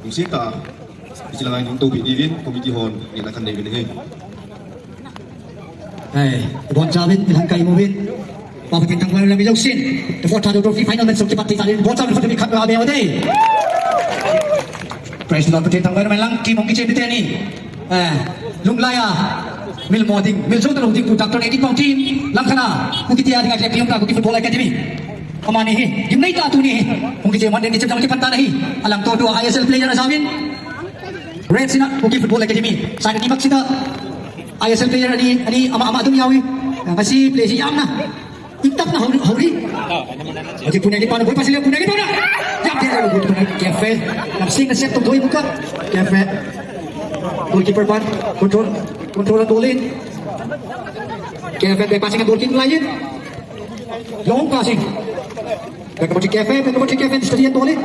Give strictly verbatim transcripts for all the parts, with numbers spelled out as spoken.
Lungset tah a, hiche langa hung toupi diuvin committee hon ngehna khat nei uvin ahi. Hai, ibonchauvin, ilhangkai uvin. Pa Pathen thangvah in lang mi jousen. The fourth Thadou Trophy final match jong kipat thei tan in, ibonchauvin khat mi khat la be ute. Praise the Lord, Pathen thangvah in lang, team hung kichen teni. Eh, lunglai a, mil mo ding, mil jou talou ding pu Doctor Neipou team, langkhat a, Kuki te a dinga kile team ta Kuki Football Academy. Amani hi, gimnei tah tuni hi, hung kichen man ding kichen jong kipat tan ahi, alangtoh tua I S L player ajaovin. Red sina, Kuki Football Academy. Side ni mak sina. I S L player ani, ani ama, ama dung jao hi. Ngasi player hi jamna. Intap na hori, hori. Aji punya ni pana, boy pasile punya ni pana. Jam dia lalu punya Kefe. Nam sing na set tu doi buka. Kefe. Goalkeeper ban, control, control goal in. Kefe, back passing goalkeeper lain. Long passing. Back over to Kefe, back over to Kefe, steady and ball in.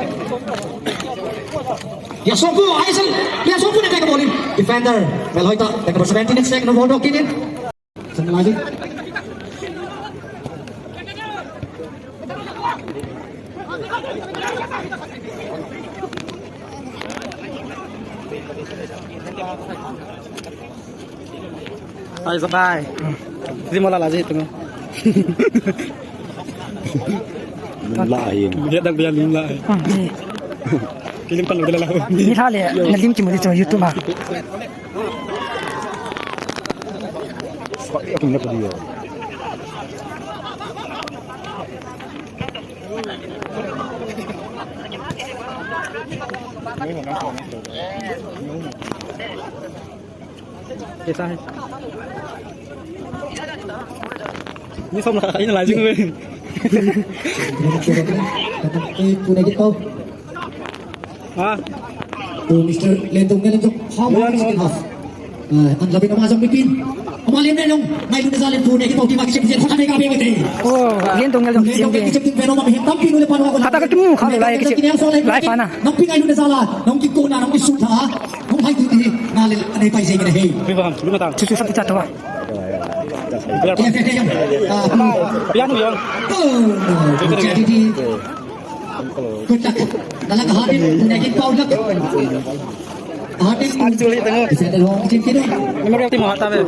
Yasompu, Aisel, Yasompu na back ball in. Defender, Melhoita, back over seventeen and second ball, rock in. Send lagi. Hai, sabai. Di mo lala je tu. Lala ahi. Dia dak dia lala ahi. Kilim pan lala. Ni hale, na lim ki mo di tu YouTube ma. Kaisa hai? Ni som la, ini lajing we. Eh, punya gitu. Ha? Oh, Mister Lentong, Lentong. How about second half? Eh, ang labi ng mga zombie pin. Umalim na yung may lunasalim po na ito, di makisip siya, kung sabi ka, pimiti. Oh, Lentong, Lentong, Lentong, Lentong. Kisip din, pero mabihit, tampin ulit pa naman ako. Kata ka tumu, kami lai, lai, kasi, kaya sa lai, lai, pa na. Nang pingayon na sala, nang kiko na, nang isuta, nang hay titi, nalil, anay pa isay na, hey. Di ba, lumatang. Susu sa pizza to, ah. Kaya, kaya, kaya, ah, Piano yan. Oh, no, kaya, kaya, kaya. Good luck. Talaga hatin, punya kita udah. Hatin. Hatin sulit tengok. Bisa ada orang kecil kiri. Memang dia timah tak be.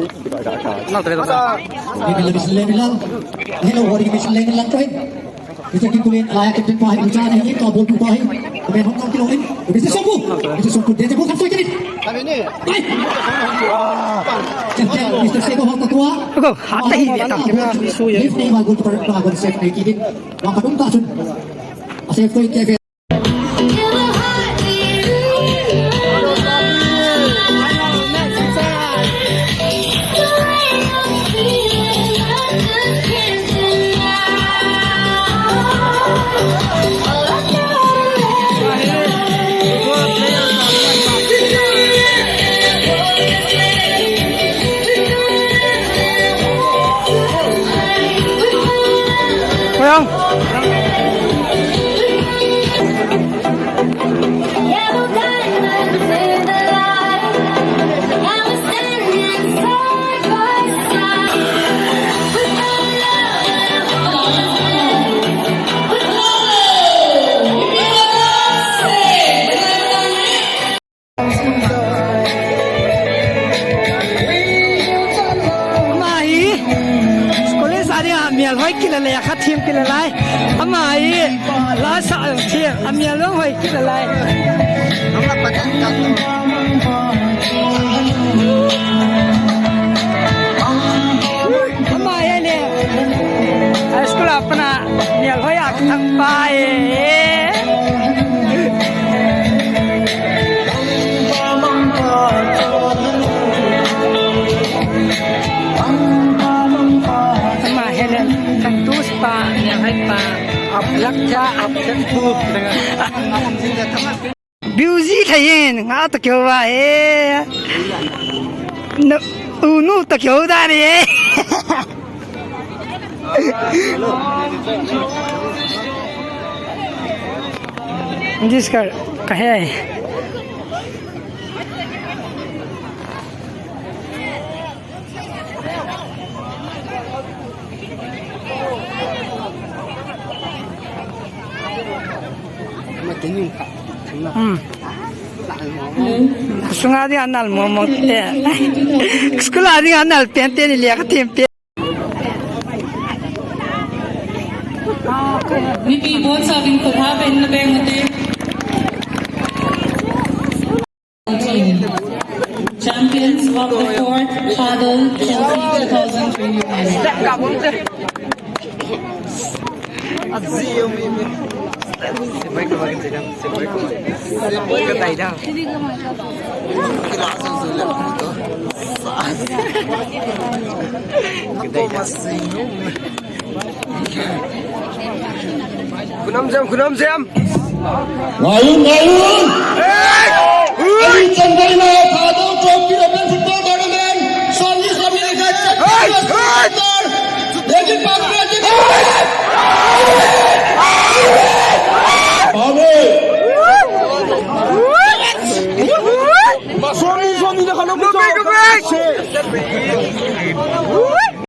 Nak terus. Ini lebih selain bilang. Hello, hari ini selain bilang tu. Bisa kita lihat layak kita pahi, ucap ni, kita bol tu pahi. Main hong kong kilo ini. Bisa sungguh. Bisa sungguh. Dia jago satu kiri. Baik. Captain Mister Sego Hong ketua. Kau hati ni tak. Lift ni bagus per bagus save ni kiri. Wang kadung kasun. Asal itu kafe. Koyang. Ama hi, college a dinga mial hoi kit le le, khat thim kit le lai. Ama hi, la sa ang thim, a mial long hoi kit le lai. Ama hi le, a school a pana mial hoi a thang pa e. Ama hi le, thang tu pa, mial hoi pa. Aplak cha, aplak tu. Beauty thayin, nga to kyo ba e. No, unu to kyo da re. This car, kahe. Sunga ding anal momo te. School a ding anal pen te ni le ka tem pe. Mipi bol sa bin ko tha ben na beng te. Champions of the fourth Paddle Trophy two thousand twenty-one. Khunam jam, khunam jam. Ngayun, ngayun. Hey! Ali Chandaina, Thadou Trophy Open Football Tournament. Sami, Sami, Hey! Hey! David Pablo, David Pablo. Sami, Sami, Sami.